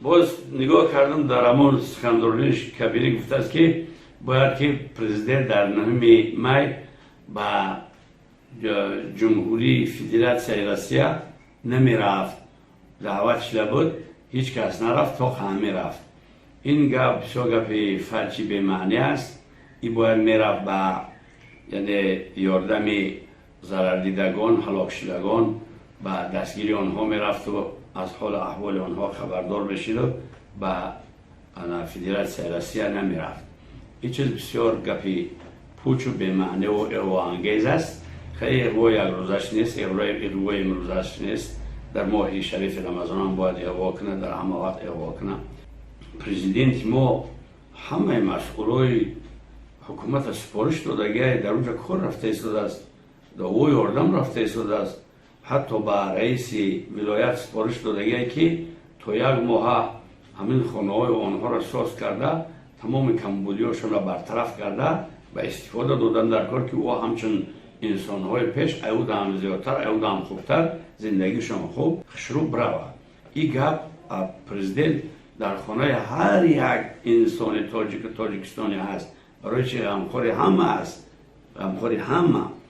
Боз нигоҳ кардам, дар ҳамон суханрониш Кабирӣ гуфтааст, ки бояд ки президент дар 9-уми май ба Ҷумҳурии Федератсияи Россия намерафт. Даъват шуда буд, ҳеҷ кас нарафт, то ҳаме рафт. Ин гап бисёр гапи фарчи бемаънӣ аст. И бояд мерафт ба, яъне, ёрдами зарардидагон, ҳалокшудагон, ба дастгири онҳо мерафту аз ҳолу аҳволи онҳо хабардор мешиду ба Федератсияи Россия намерафт. Ин чиз бисёр гапи пучу бемаъниву иғвоангез аст. Хеле иғво якрӯзаш нест, иғвои имрӯзаш нест. Дар моҳи шарифи Рамазонам бояд иғво кунад, дар ҳама вақт иғво кунад. Президенти мо ҳамаи масъулои ҳукумата супориш додагиай, дар онҷа кор рафта истодааст, ӯ ёрдам рафта истодааст. Ҳатто ба раиси вилоят супориш додагиай, ки то як моҳа ҳамин хонаҳои онҳоро соз карда, тамоми камбудиҳошонро бартараф карда, ба истифода додан дар кор, ки ӯ ҳамчун инсонҳои пеш аюдаам зиёдтар, аюдаам хубтар, зиндагишон хуб, хушрӯ бирава. Ин гап, президент дар хонаи ҳар як инсони тоҷику тоҷикистоне ҳаст. Барои чи? Ғамхори ҳама аст, ғамхори ҳама.